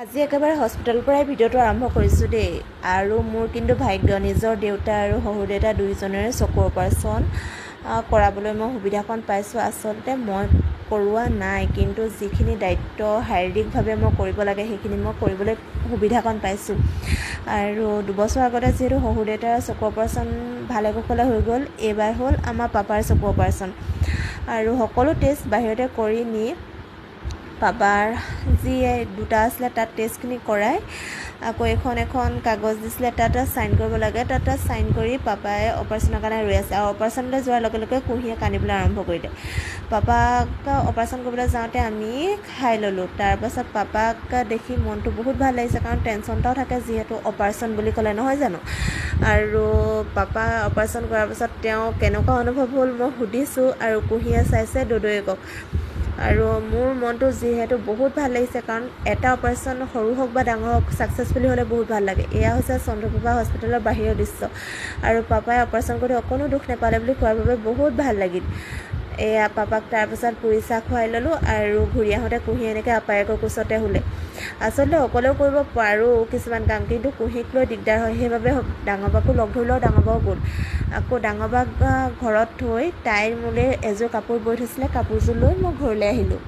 আজি একেবাৰে হস্পিটেলৰ পৰাই ভিডিঅ'টো আৰম্ভ কৰিছোঁ দেই। আৰু মোৰ কিন্তু ভাগ্য, নিজৰ দেউতা আৰু শহুৰ দেউতা দুয়োজনৰে চকু অপাৰেশ্যন কৰাবলৈ মই সুবিধাকণ পাইছোঁ। আচলতে মই কৰোৱা নাই, কিন্তু যিখিনি দায়িত্ব শাৰীৰিকভাৱে মই কৰিব লাগে, সেইখিনি মই কৰিবলৈ সুবিধাকণ পাইছোঁ। আৰু 2 বছৰ আগতে যিহেতু শহুৰ দেউতাৰ চকু অপাৰেশ্যন ভালে কুশলে হৈ গ'ল, এইবাৰ হ'ল আমাৰ পাপাৰ চকু অপাৰেশ্যন। আৰু সকলো টেষ্ট বাহিৰতে কৰি নি পাপাৰ যি দুটা আছিলে, তাত টেষ্টখিনি কৰাই আকৌ এখন এখন কাগজ দিছিলে, তাত চাইন কৰিব লাগে। তাত চাইন কৰি পাপাই অপাৰেশ্যনৰ কাৰণে ৰৈ আছে। আৰু অপাৰেশ্যনলৈ যোৱাৰ লগে লগে কুঁহিয়ে কান্দিবলৈ আৰম্ভ কৰিলে। পাপাক অপাৰেশ্যন কৰিবলৈ যাওঁতে আমি খাই ল'লোঁ। তাৰপাছত পাপাক দেখি মনটো বহুত ভাল লাগিছে, কাৰণ টেনশ্যন এটাও থাকে যিহেতু অপাৰেশ্যন বুলি ক'লে, নহয় জানো? আৰু পাপা অপাৰেশ্যন কৰাৰ পাছত তেওঁ কেনেকুৱা অনুভৱ হ'ল মই সুধিছোঁ আৰু কুঁহিয়ে চাইছে দদৈয়েকক। আৰু মোৰ মনটো যিহেতু বহুত ভাল লাগিছে, কাৰণ এটা অপাৰেশ্যন সৰু হওক বা ডাঙৰ হওক, ছাকচেছফুলি হ'লে বহুত ভাল লাগে। এয়া হৈছে চন্দ্ৰপ্ৰভা হস্পিটেলৰ বাহিৰৰ দৃশ্য। আৰু পাপাই অপাৰেশ্যন কৰি অকণো দুখ নাপালে বুলি কোৱাৰ বাবে বহুত ভাল লাগিল। এয়া পাপাক তাৰপাছত পুৰি চাহ খুৱাই ল'লোঁ আৰু ঘূৰি আহোঁতে কুঁহি এনেকৈ আপায়েকৰ কোচতে শুলে। আচলতে অকলেও কৰিব পাৰোঁ কিছুমান কাম, কিন্তু কুঁহিক লৈ দিগদাৰ হয়। সেইবাবে ডাঙৰ বাকো লগ ধৰিলোঁ আৰু ডাঙৰ বাও গ'ল। আকৌ ডাঙৰ বাক ঘৰত থৈ তাইৰ মোলৈ এযোৰ কাপোৰ বৈ থৈছিলে, কাপোৰযোৰ লৈ মই ঘৰলৈ আহিলোঁ।